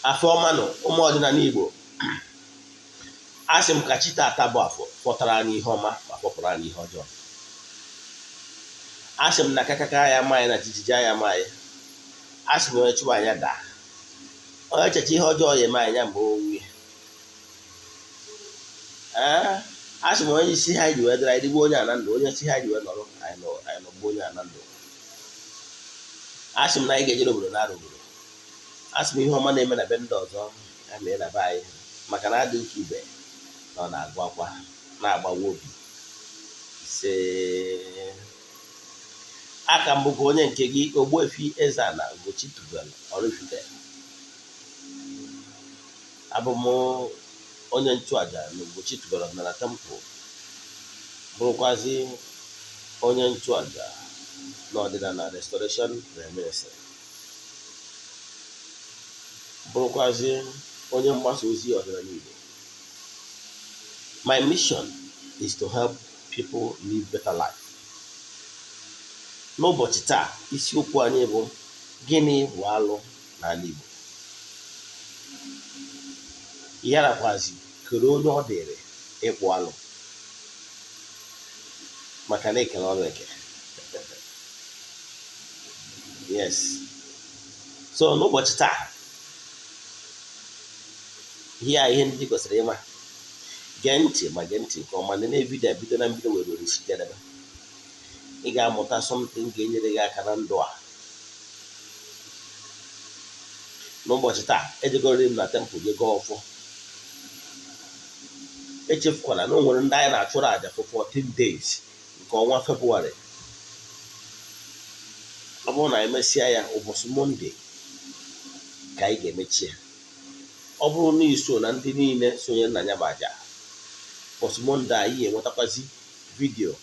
Afọ ọma nụ, ụmụ ọdịnala Igbo. Asị m ka chi taata bụ afọ fọtara anyị ihe ọma ma fọpụrụ anyị ihe ọjọọ. Asị m na kakaka ya ama anyị na jijiji ya ama anyị. Asị m onye chụwa anya daa, onye checha ihe ọjọọ ya eme anyị ya mgbe onwe ee. Asị m onye isi ha ji wee dịrị anyị dịgbuo onye a na ndụ, onye si ha ji wee nọrọ anyị nọgbuo onye a na ndụ. Asị m na anyị ga-ejere obodo nara obodo. Asị m ihe ọma na-eme na be ndị ọzọ ya mee na be anyị, maka na adị ụka ibe na ọ na-agụ akwa na-agbawa obi. Ise. Aka m bụkwa onye nke gị, Ogbuefi Eze-Ana Ugochi tubelu Oraifite. Abụ m onye nchụaja na Ugochi tubelu ọdịnala temple, bụrụkwazi onye nchụaja na ọdịnala restoration prayer ministry, bụrụkwazi onye mgbasa ozi ọdịnala Igbo. My mission is to help people live better life. N'ụbọchị taa, isiokwu anyị bụ gịnị bụ alụ n'ala Igbo, ya nakwazi kere onye ọ dịrị ịkpụ alụ, maka na ekele ọrụ eke. Yes, so n'ụbọchị taa, ihe a ihe ndị kwesịrị ịma. Gee ntị, ma gee ntị nke ọma. Nene vidio bido na mbido were isi jedebe. Ị ga-amụta something ga-enyere gị aka na ndụ a. N'ụbọchị taa, ejegoro m na temple je gọọ ọfọ. Echefukwala na o nwere ndị anyị na-achụrụ àjà for 14 days nke ọnwa Febụwarị. Ọ bụrụ na emesịa ya, ụbọchị Mọnde ka anyị ga-emechi ya. Ọ bụrụ na iso na ndị niile sonye na ya bụ àjà, ụbọchị Mọnde anyị ga-enwetakwazi vidio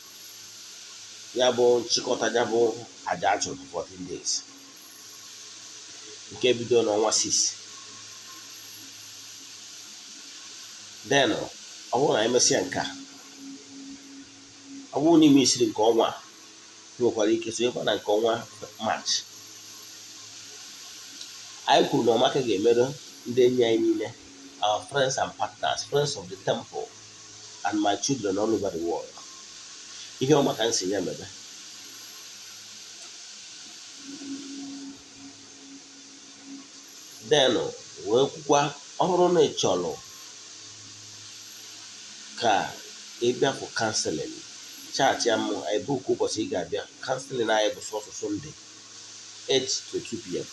ya bụ nchịkọta ya bụ àjà a chụrụ for 14 days nke bido n'ọnwa 6. Then ọ bụrụ na emesịa nke a, ọ bụrụ na ime isiri nke ọnwa a, nwekwara ike sonyekwa na nke ọnwa Maachị. Anyị kwuru na ọmaka ga-emerụ ndị enyi anyị niile, our friends and partners, friends of the temple and my children all over the world. Ihe ọma ka m si ya mebe. Then wee kwukwa, ọ bụrụ na ị chọrọ ka ị bịa for counseling, chat ya mụ, anyị book ụbọchị ị ga-abịa counseling. Anyị bụ sọsọ Sunday, 8 to 2 p.m.,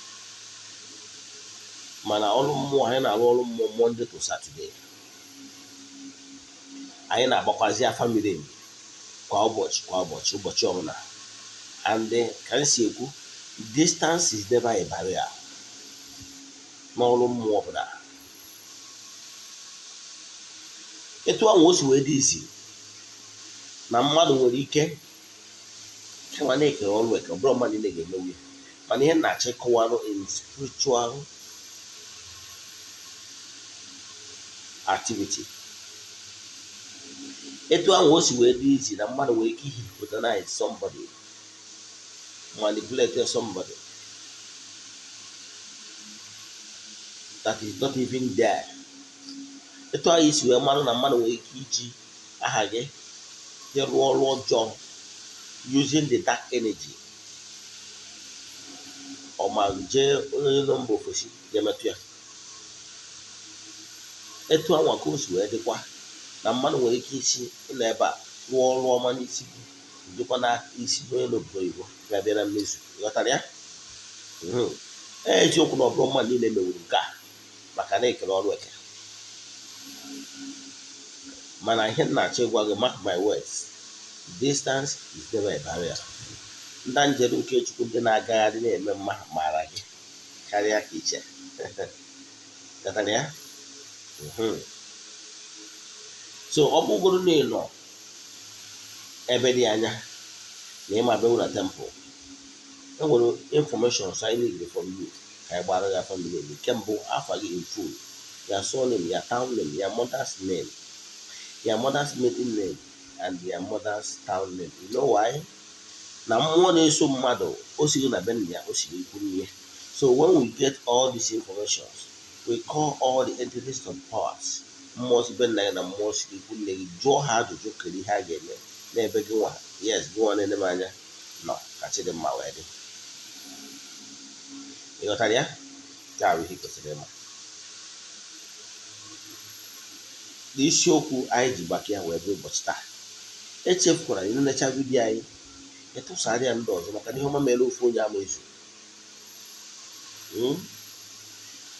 mana ọrụ mmụọ anyị na-arụ ọrụ mmụọ Monday to Saturday. Anyị na-agbakwazi afa miri emi kwa ụbọchị, kwa ụbọchị, ụbọchị ọbụla. And ka m si ekwu, distance is never a barrier n'ọrụ mmụọ ọbụla. Etu ahụ o si wee dị izi na mmadụ nwere ike kama na-ekere ọrụ eke, ọ bụrụ mmadụ niile ga-emewu ya. Mana ihe m na-achọ ịkọwarụ in spiritual activity, etu ahụ o si wee dị izi na mmadụ nwere ike hypnotize somebody, manipulate somebody that is not even there, etu ahụ isi wee mara na mmadụ nwere ike iji aha gị je rụọ ọrụ ọjọọ using the dark energy, ọ ma jee onye nọ mba ofesi jee metụ ya, etu anwa ka o si wee dịkwa na mmadụ nwere ike isi ịnọ ebe a rụọ ọrụ ọma n'isi gị, dịkwa na isi onye n'obodo oyibo ga-abịa na mmezu. Ghọtara ya? Eziokwu na ọ bụrụ mmadụ niile mewuru nke a, maka na ekere ọrụ eke. Mana ihe m na-achọ ịgwa gị, mark my words, distance is never a barrier. Ndị njeru nke Chukwu, ndị na-agagharị na-eme mma, maara gị karịa ka iche. Ghọtara ya? So ọ bụgoro na ị nọ ebe dị anya na ịma abịanwu na temple, enwere information I need from you ka anyị gbara gị afa miri emi. Nke mbụ, afa gị in full, your surname, your town name, your mother's name, your mother's maiden name and your mother's town name. You know why? Na mmụọ na-eso mmadụ, o sighi na be nna ya, o si n'ikwu nne. So when we get all these informations, we call all the entities of powers, mmụọ si be nna gị na mmụọ si ikwu nne gị, jụọ ha ajụjụ kedu ihe a ga-eme n'ebe gị nwa, yes, gị nwa na-ene m anya nọ ka Chidimma wee dị. Ị ghọtara ya? Ya bụ ihe ị kwesịrị ịma. N'isiokwu anyị ji maka ya wee bịa ụbọchị taa, echefukwara na ịnenecha video anyị, ịtụsara ya ndị ọzọ, maka na ihe ọma mere ofu onye ama ezu.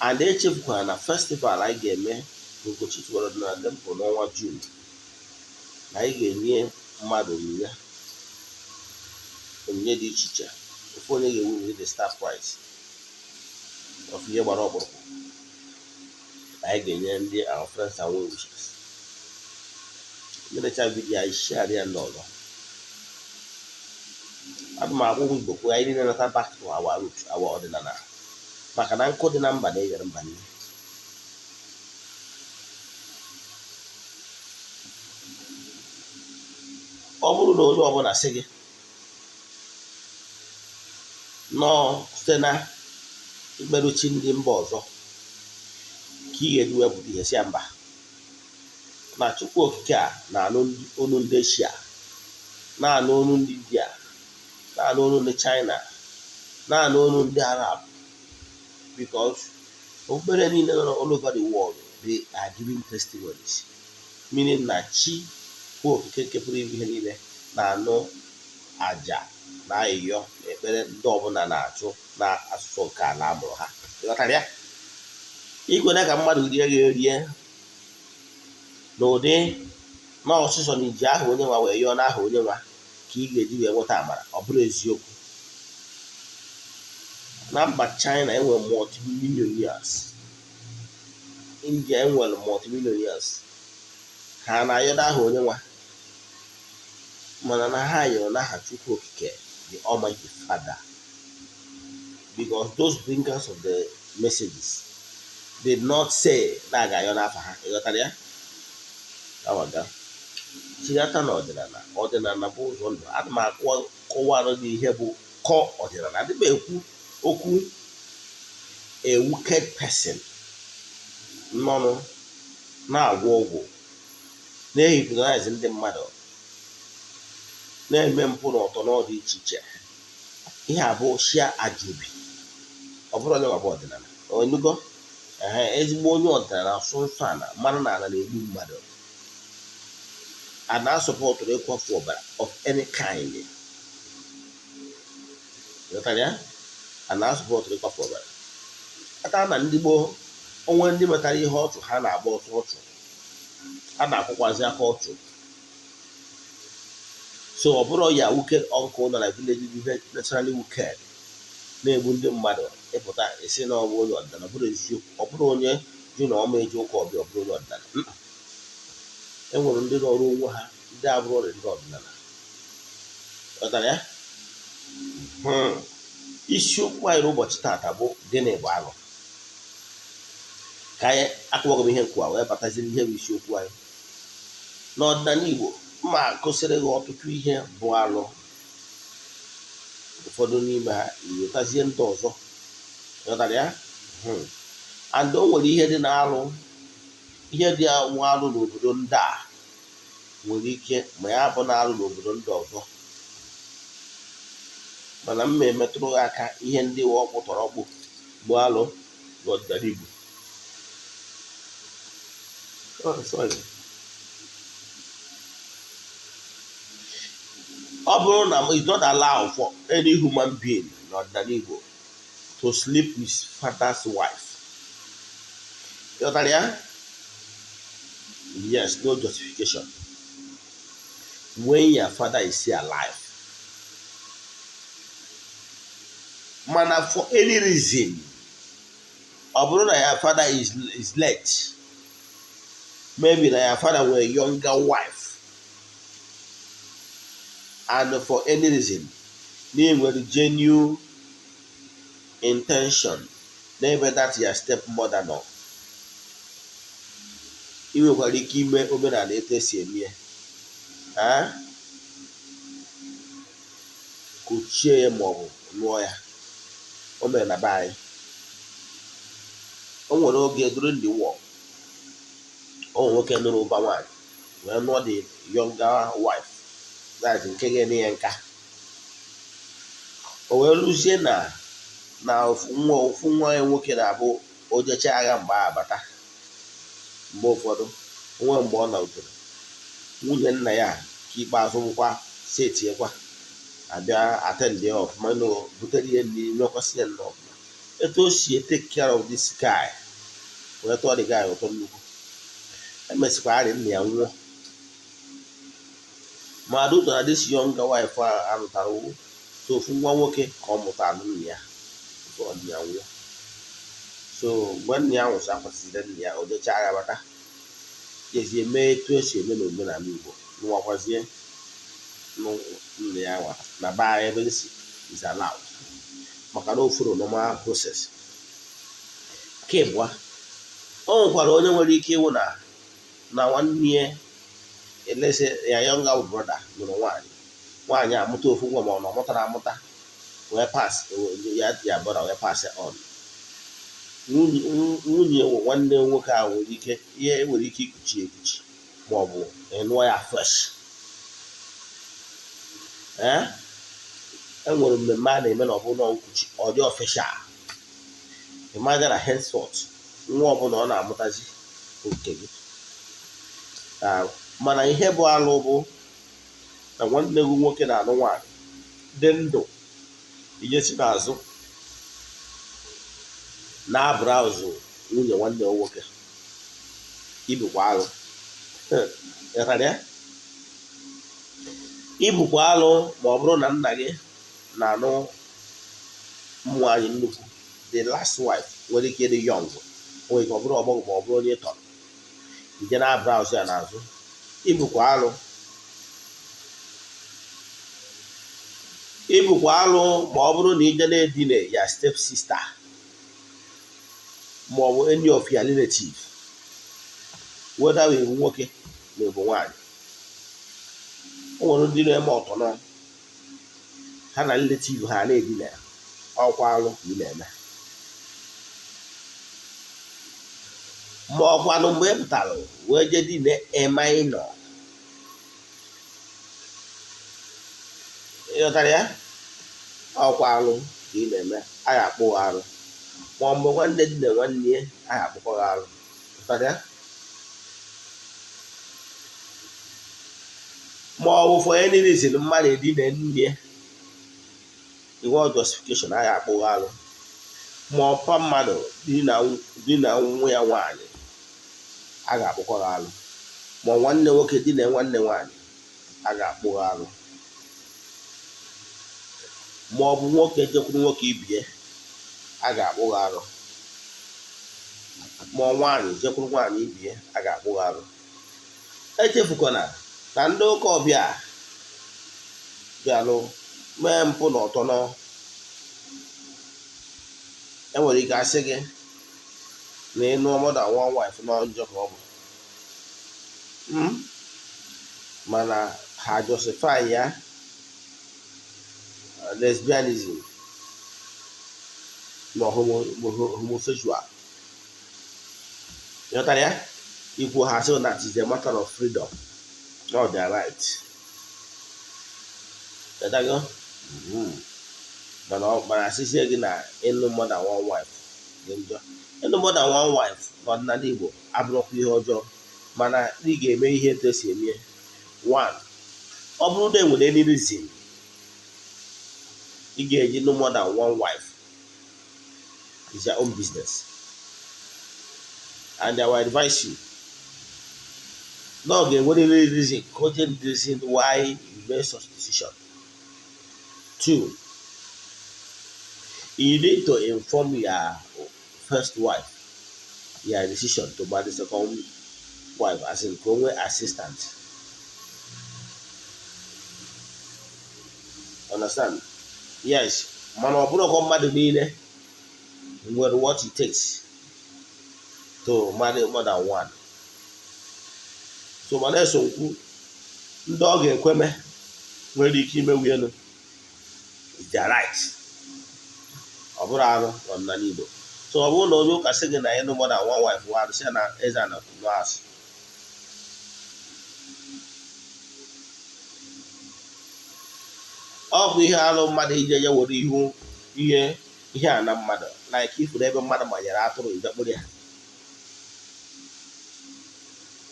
And echefukwara na festival anyị ga-eme n'Ugochi Tubelu Ọdịnala Temple n'ọnwa June, na anyị ga-enye mmadụ onyinye, onyinye dị iche iche. Ofu onye ga-ewu the star prize of ihe gbara ọkpụrụkpụ anyị ga-enye ndị our friends and well wishers. Nenecha video anyị, share ya ndị ọzọ. Ana m agwa ụmụ Igbo kwuo, anyị niile nata back to our root, our ọdịnala, maka na nkụ dị na mba na-eghere mba niile. Ọ bụrụ na onye ọbụla sị gị nọọ site na ikperuchi ndị mba ọzọ ka ị ga-eji wepụta ihe, si ya mba, na Chukwu Okike a na-anụ olu ndị Eshia, na-anụ olu ndị India, na-anụ olu ndị China, na-anụ olu ndị Arab, because okpukpere niile nọ all over the world, they are giving testimonies, meaning na chi bụ okike nke pụrụ ime ihe niile na-anụ àjà na ayịyọ na ekpere ndị ọbụla na-achụ na asụsụ nke ala amụrụ ha. Ịghọtara ya? Ikwere ka mmadụ rie gị erie n'ụdị na ọsụsọ na iji aha onye nwa wee yọọ n'aha onye nwa ka ị ga-eji wee nweta amara, ọ bụrụ eziokwu. Na mba China enwere multimillionaires, India enwere multimillionaires, ha na-ayọ n'aha onye nwa, mana na ha yọrọ n'aha Chukwu Okike, the Almighty Father, because those bringers of the messages did not say na a ga-ayọ n'afa ha. Ịghọtara ya? Awaga chighata na ọdịnala. Ọdịnala bụ ụzọ ndụ. Ana m akọwara gị ihe bụ kọ ọdịnala. Adị m ekwu okwu a wicked person nọnụ na-agwọ ọgwụ, na-ehypnotize ndị mmadụ, na-eme mpụ na ọtọ n'ọdị iche iche. Ihe a bụ shia ajobi, ọ bụrụ onye bụ ọdịnala onugo. Ee, ezigbo onye ọdịnala asụ nsọ ala, mara na ala na-egbu mmadụ, a na-asọpọtụrụ ịkwafu ọbara of any kind. Ghọtara ya? A na-asọpọtụrụ ịkwafu ọbara ata na ndị gboo onwe ndị metara ihe ọchụ, ha na-agba ọsọ ọchụ, a na-akwụkwazi aka ọchụ. So ọ bụrụ ya wicked uncle nọ na village dị naturally wicked, na-egbu ndị mmadụ, ịpụta esi na ọ bụ onye ọdịnala, ọ bụrụ eziokwu. Ọ bụrụ onye jụ na ọma eji ụka ọbịa, ọ bụrụ onye ọdịnala. E nwere ndị nọrọ onwe ha, ndị abụrụ ndị ọdịnala. Ghọtara ya? Isiokwu anyị n'ụbọchị taata bụ gịnị bụ alụ? Ka anyị akọwago m ihe nkwuwa wee bataziri ihe bụ isiokwu anyị n'ọdịnala Igbo. Mma akụsịrị gị ọtụtụ ihe bụ alụ, ụfọdụ n'ime ha iwetazie ndị ọzọ. Ghọtara ya? And o nwere ihe dị na-alụ, ihe dị anwụ alụ n'obodo ndị a nwere ike ma ya bụ na-alụ n'obodo ndị ọzọ, mana m ma emetụrụ gị aka ihe ndị ọkpụ tọrọ ọkpụ bụ alụ n'ọdịnala Igbo. Oh, sorry. Ọ bụrụ na it's not allowed for any human being n'ọdịnala Igbo to sleep with father's wife. Ghọtara ya? Yes, no justification. When your father is still alive. Mana for any reason, ọ bụrụ na your father is late, maybe na your father nwere younger wife, and for any reason na ị nwere genuine intention n'ebe that your stepmother nọ, ị nwekwara ike ime omenala etu esi eme ya, kuchie ya maọbụ lụọ ya. O mere na be anyị. O nwere oge during the war, o nwoke nụrụ ụba nwaanyị wee nụọ the younger wife, that is nke ga-enye ya nka. O wee lụzie na nwa ofu nwa ya nwoke na-abụ o jechaa agha mgbe a bata. Mgbe ụfọdụ onwe mgbe ọ nọrutere nwunye nna ya ka ikpeazụ bụkwa setiekwa abịa attend ya ọfụma na butere ihe nri mekwasị ya nnọọ ọfụma. Etu o si take care of this guy wee tụọ the guy ụtọ nnukwu. Emesịkwa arị nna ya nwụọ, ma adụtọ na this younger wife a alụtara so ofu nwa nwoke ka ọ mụtara nna ya before nna ya nwụọ. So mgbe nna ya nwụsị, akwasịrị nna ya, o jechaa agha bata, jezie mee etu esi eme n'omenala Igbo, nụwakwazie nna ya nwa na be anyị ebe nsi is allowed, maka na o follow normal process. Nke ịbụa, o nwekwara onye nwere ike ịwụ na nwanne ya elese ya younger brother nụrụ nwaanyị, nwaanyị amụta ofu nwa, ma ọ na ọ mụtara amụta, wee pass ya ya brother wee pass on. Nwunye nwanne nwoke ahụ nwere ike ihe nwere ike ikuchi ekuchi ma ọ bụ ịnụọ ya fresh. Ee, enwere mmemme a na-eme na ọ bụrụ na nkuchi ọ dị official. Ịmaga na henceforth nwa ọbụla ọ na-amụtazi bụ nke gị. Mana ihe bụ alụ bụ na nwanne gị nwoke na-anụ nwaanyị dị ndụ, ijesi n'azụ na-abrowse nwunye nwanne ya nwoke, ibukwa alụ. Ịghọtara ya? Ibukwa alụ ma ọ bụrụ na nna gị na-anụ nwaanyị nnukwu, the last wife nwere ike ịdị young, nwere ike ọ bụrụ ọgbọghọ ma ọ bụrụ onye tọrọ, ije na browse ya n'azụ, ibukwa alụ. Ibukwa alụ ma ọ bụrụ na ije na-edine ya step sister ma ọ bụ any of your relative, whether bụ nwoke ma ọ bụ nwaanyị. O nwere ndị na-eme ọtọnọ ha na relative ha na-edina ya, ọkwa alụ ka ị na-eme. Ma ọkwanụ mgbe ị pụtara wee jee dine a minor, ịghọtara ya, ọkwa alụ ka ị na-eme, a ya akpụ arụ. Ma mgbe nwanne dị na nwanne ya, a ya akpụkọ gị arụ. Ịghọtara ya? Ma ọ bụ for any reason mmadụ edina nne ya, inwe justification, a ya akpụ gị arụ. Ma ọpa mmadụ di na nwa ya nwaanyị, a ga-akpụkọ gị alụ. Ma nwanne nwoke di na nwanne nwaanyị, a ga-akpụ gị alụ. Ma ọ bụ nwoke jekwuru nwoke ibie, a ga-akpụ gị alụ. Ma nwaanyị jekwuru nwaanyị ibie, a ga-akpụ gị alụ. Echefukwana na ndị ụka ọbịa bịalụ mee mpụ na ọtọnọ, enwere ike asị gị na ịnụ more than one wife nọ njọ ka ọ bụ, mana ha justify ya lesbianism ma homosexual. Ịghọtara ya? Ikwu ha sị that is a matter of freedom, not their right. Ịghọtago? Mana ọ mana asịzie gị na ịnụ more than one wife dị njọ. Ịnụ more than one wife n'ọdịnala Igbo abụrụkwa ihe ọjọọ, mana ị ga-eme ihe etu esi eme. One, ọ bụrụ na enwere any reason ị ga-eji no more than one wife, is your own business, and I will advise you na ọ ga-enwerịrị reason, cogent reason why you made such decision. Two, you need to inform your first wife your decision to marry second wife, as in ka o nwee assistant. Understand? Yes, mana ọ bụrụkwa mmadụ niile nwere what it takes to marry more than one. So mana eso nkwu ndị ọ ga-ekweme nwere ike imewu elu is their right. Ọ bụrụ arụ n'ọdịnala Igbo. So ọ bụrụ na onye ụka sị gị na ịnụ more than one wife wụ arụ, sị ya na eze ana kwuru asị. Ọ bụ ihe alụ mmadụ ije ya were ihu ihe ihe a na mmadụ, like ifuru ebe mmadụ manyere atụrụ ije kpụrụ ya,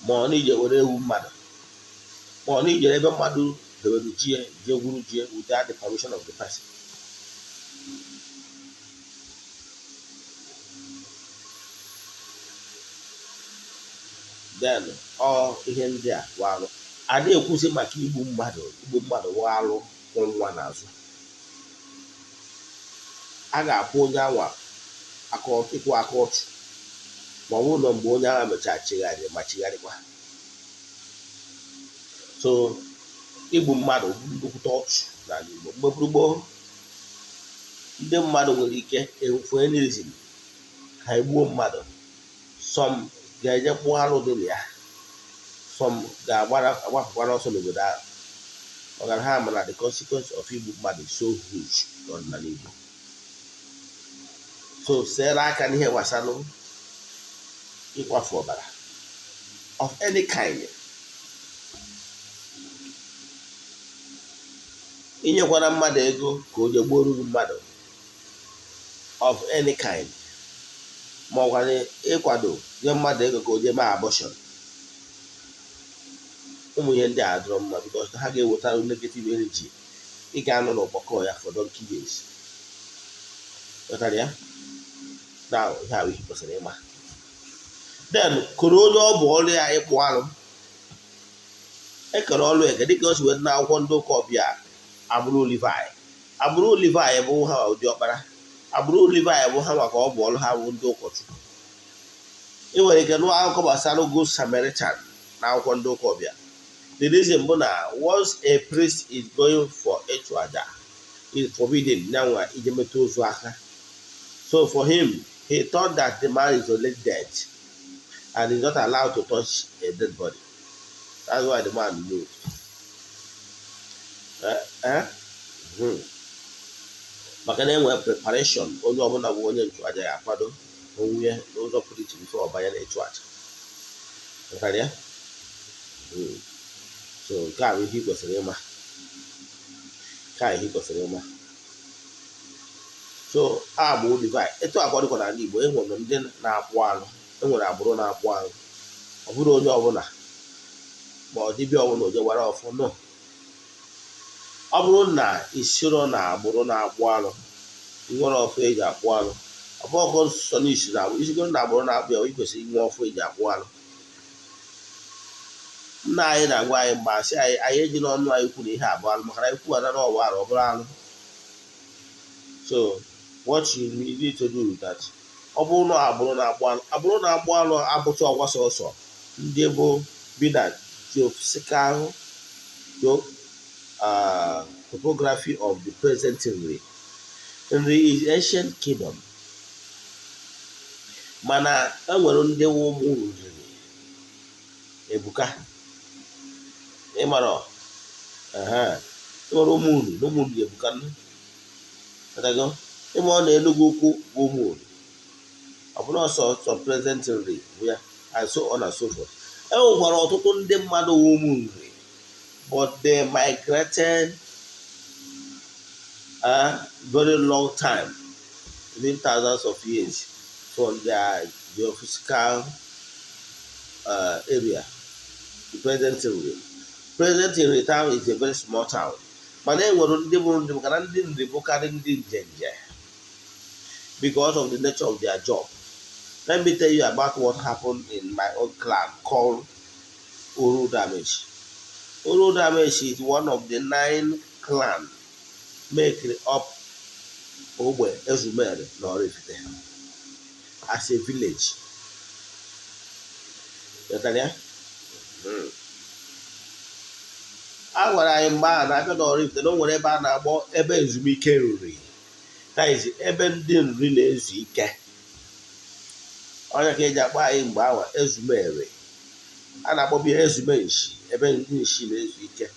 ma ọ na ije were ewu mmadụ, ma ọ na ijere ebe mmadụ debere ji ya jee gwuru ji ya without the permission of the person. Then ọ ihe ndị a wụ alụ. A na-ekwuzi maka igbu mmadụ. Igbu mmadụ wụ alụ kwụ nwa n'azụ. A ga-akwụ onye anwa aka ịkwụ aka ọchụ, ma ọ bụrụ na mgbe onye agha mechara chegharị ma chegharịkwa. So igbu mmadụ bụ nnukwute ọchụ n'ala Igbo. Mgbe gboo, ndị mmadụ nwere ike for any reason ha egbuo mmadụ. Some ga-eje kpụọ alụ dị na ya, some ga-agbapụkwa n'ọsọ n'obodo ahụ, maka na ha ma na the consequence of igbu mmadụ is so huge n'ọdịnala Igbo. So seere aka n'ihe gbasara ịkwafu ọbara of any kind. Inyekwana mmadụ ego ka o jee gbuoro gị mmadụ of any kind, ma ọ kwanụ ịkwado nye mmadụ ego ka o jee mee abortion. Ụmụ ihe ndị a adịrọ mma, because ha ga-ewetara negative energy. Ị ga-anọ n'ọgbakọ ya for donkey years. Ghọtara ya? Now, ihe ahụ ihe kwesịrị ịma. Then koro onye ọ bụ ọrụ ya ịkpụ alụ, ekere ọrụ eke dịka o si wee dị n'akwụkwọ ndị ụka ọbịa. Agbụrụ Livai, agbụrụ Livai bụ ha ụdị ọkpara. Agbụrụ Livai bụ ha maka ọ bụ ọrụ ha bụ ndị ụkọchukwu. Ị nwere ike nụọ akụkọ gbasara Good Samaritan na akwụkwọ ndị ụka ọbịa. The reason bụ na once a priest is going for ịchụ aja, is forbidden nyanwa ije metụ ozu aka. So for him, he thought that the man is already dead and is not allowed to touch a dead body. That's why the man moved. Eh, eh? Maka na enwere preparation onye ọbụla bụ onye nchụaja ya akwado onwe ya n'ụzọ pụrụ iche before ọ banye na ịchụ aja. Ghọtara ya? So nke a bụ ihe ị kwesịrị ịma. Nke a ihe ị kwesịrị ịma. So agbụrụ Livai etu akwa dịkwa n'ala Igbo, e nwere ndị na-akpụ alụ, e nwere agbụrụ na-akpụ alụ. Ọ bụrụ onye ọbụla ma ọ dibịa ọbụla oje gbara ọfọ no. Ọ bụrụ na isiro na agbụrụ na-akpụ alụ, nwere ọfọ eji akpụ alụ, ọ bụghị sọ na isi na agbụrụ isigoro na agbụrụ na-akpụ ya, ị kwesịrị inwe ọfọ eji akpụ alụ. Nna anyị na-agwa anyị mgbe asị anyị, anyị eji n'ọnụ anyị kwu na ihe abụọ alụ, maka na anyị kwuo na ọwa arụ, ọ bụrụ alụ. So what you need to do is that ọ bụrụ na agbụrụ na-akpụ alụ, agbụrụ na-akpụ alụ abụcha ọgwa sọsọ ndị bụ bi na geophysical topography of the present Nri. Nri is ancient kingdom, mana e nwere ndị nwe ụmụ Nri ebuka. Ịmara e nwere ụmụ Nri na ụmụ Nri ebuka. Ịma ọ na Enugu Ukwu bụ ụmụ Nri, ọ bụrụ ọsọ sọ present Nri bụ ya, and so on and so forth. E nwekwara ọtụtụ ndị mmadụ wụ ụmụ Nri, but they migrated a very long time, even thousands of years, from their geophysical area, the present Nri. Present Nri town is a very small town, mana e nwere ndị bụ ndị, maka na ndị Nri bụkarị ndị njenje because of the nature of their job. Let me tell you about what happened in my own clan called Uru Damage. Uru Damage is one of the nine clan making up Ogbe Ezumere na Oraifite as a village. Ghọtara ya? A gwara anyị mgbe ahụ na-abịa na Oraifite na o nwere ebe a na-akpọ ebe ezumike Nri. That is ebe ndị Nri na-ezu ike. Onye ka eji akpọ anyị mgbe ahụ Ezumere. A na-akpọbu ya Ezumenshi, ebe ndị nshi na-ezu ike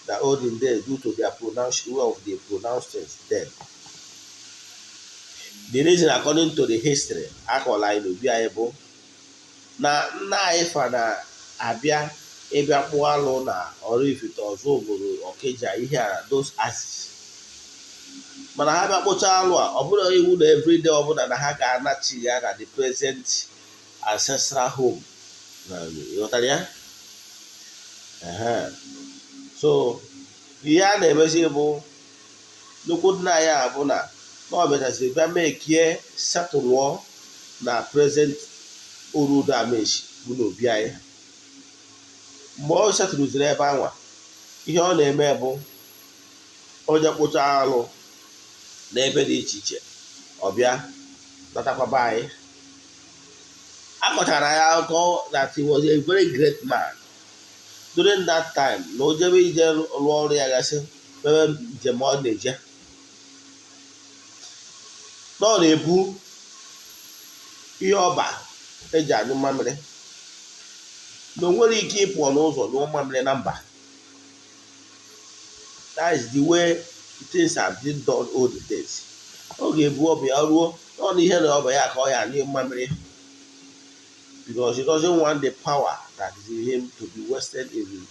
na olden days due to their pronounce way of the pronounce things then. The reason, according to the history akọrọ anyị n'obi anyị, bụ na nna anyị fa na-abịa ịbịa kpụọ alụ na Oraifite, Ozubulu, Okija, ihe a, those axis. Mana ha bịa kpụchaa alụ a, ọ bụrụ iwu na everyday ọbụla na ha ga-anachi ya na the present ancestral home na. Ịghọtara ya? Ehe. So ihe a na-emezi bụ nnukwu nna anyị a bụ na ọ bịachaziri bịa mekie settle na present Orudo Amaechi bụ n'obi anyị. Mgbe ọ settlerụziri ebe anwa, ihe ọ na-eme bụ onye kpụcha alụ n'ebe dị iche iche, ọ bịa natakwaba anyị. Akọchara ya akụkọ that he was a very great man during that time, na o jebe ije rụọ ọrụ ya gasị, ebe njem ọ na-eje, na ọ na-ebu ihe ọba eji anyụ mmamịrị, na o nwere ike ịpụ n'ụzọ nyụọ mmamịrị na mba. That is the way things have been done all the days. Ọ ga-ebu ọba ya ruo ọ na ihe na ọba ya ka ọ ya anyụ mmamịrị, because he doesn't want the power that is in him to be wasted in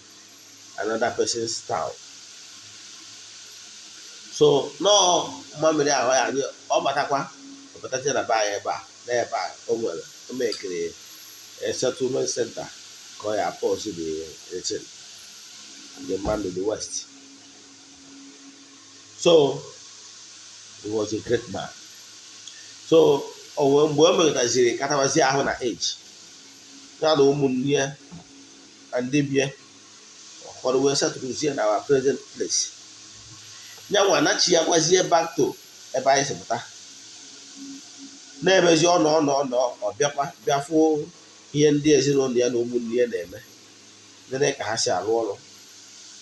another person's town. So nọọ mmamịrị ahụ ya anyụ, ọ batakwa, ọ batazie na be anyị ebe a, n'ebe a o nwere o mekere a settlement center ka ọ ya pause the thing, the man in the west. So he was a great man. So o wee mgbe o mekọtaziri katabazi ahụ na age ya na ụmụnne ya na ndị bie ụfọdụ wee settlezie na our present place. Ya nwa anachi ya gwazie back to ebe anyị si pụta, na-emezi ọ nọ ọ nọ ọ nọ, ọ bịakwa bịa fụ ihe ndị ezinụlọ ya na ụmụnne ya na-eme, nene ka ha si arụ ọrụ,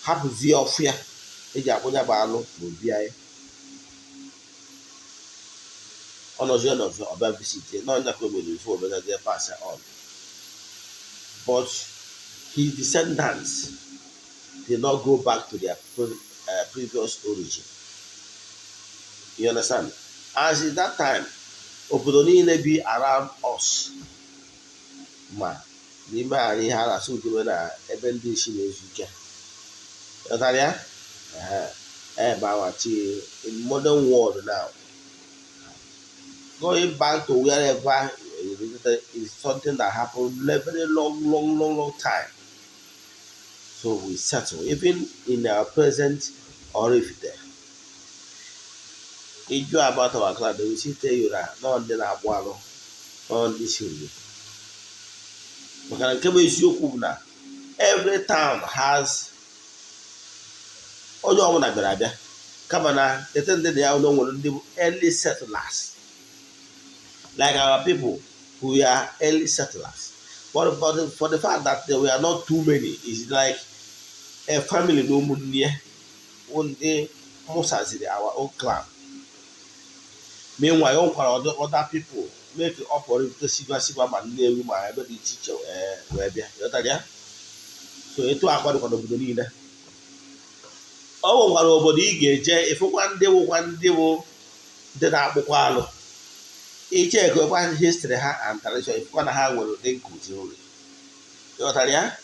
hapụzie ọfịa eji akpụnya bụ alụ n'obi anyị. Ọ nọzie nọzi, ọbịa visit n'ọnya ka o mere before obegazie pass on. But his descendants did not go back to their previous origin, you understand? As in that time, obodo niile bi around us, ma n'ime anyị, ihe a na-asụ udime na ebe ndị isi na-ezu ike. Ghọtara ya? Ebe awachi in modern world now, going back to wherever is something that happened a very long, long, long, long time. So we settle even in our present Oraifite. Ịjụ about our clan, they will still tell you that nọ ndị na-akpụ alụ, nọ ndị si nri. Maka na nke bụ eziokwu bụ na every town has onye ọbụla bịara abịa, kama na ete ndị na ya na o nwere ndị bụ early settlers, like our people who are early settlers. But for the fact that there were not too many, it's like a family na ụmụnne ya bụ ndị mụsaziri our own clan. Meanwhile, o nwekwara other people make up Oraifite sigwa sigwa, ma Nnewi, ma ebe dị iche iche wee bịa. Ghọtara ya? So etu akwa dịkwa n'obodo niile. O nwekwara obodo ị ga-eje ịfụkwa ndị wụkwa ndị bụ ndị na-akpụkwa alụ. Ichekwa history ha and tradition, ịfụkwa na ha nwere ụdị nkụzi nri. Ghọtara ya?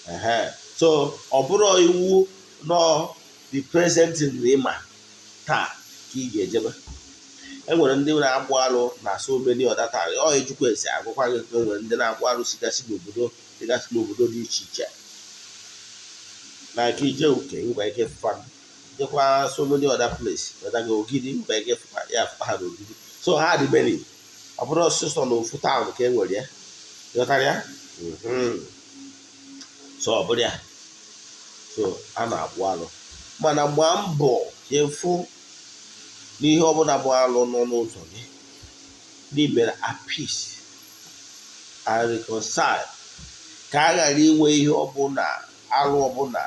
Ehe. So ọ bụrụ iwu nọ the present ịma taa ka ị ga-ejebe. E nwere ndị na-akpụ alụ na so many other town. Ọ ejikwa esi agwụkwa gị, e nwere ndị na-akpụ alụ sigasị n'obodo dịgasị n'obodo dị iche iche. Na nke ije uke nwekwa ike fụfa, jekwa so many other place, weta gị Ogidi, nwekwa ike fụfa ya, fụfa ha n'Ogidi. So ha dị many. Ọ bụrụ ọsịsọ na ofu town ka e nwere ya. Ghọtara ya? So ọ bụrụ ya, so a na-akpụ alụ, mana gbaa mbọ ka ịfụ n'ihe ọbụla bụ alụ nọ n'ụzọ gị n'imere appease and reconcile, ka a ghara inwe ihe ọbụla, alụ ọbụla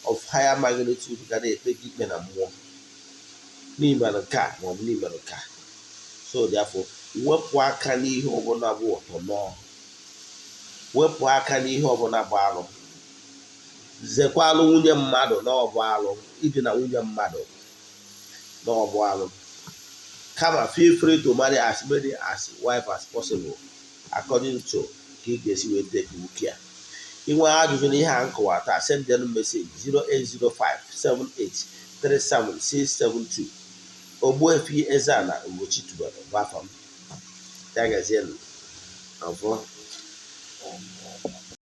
of higher magnitude ga na-ekpe gị ikpe na mmụọ n'imere nke a maọbụ n'imere nke a. So therefore, wepụ aka n'ihe ọbụla bụ ọtọnọ, wepụ aka n'ihe ọbụla bụ alụ, zekwalụ nwunye mmadụ na ọ bụ alụ, idina nwunye mmadụ na ọ bụ alụ. Kama feel free to marry as many as wife as possible, according to ka ị ga-esi wee take care. Inwe ajụjụ na ihe a nkọwa taa, send them message 08057837672. Ogbuefi Eze-Ana Ugochi tubelu bụ afa m. Ya gazienụ. Ọfọ.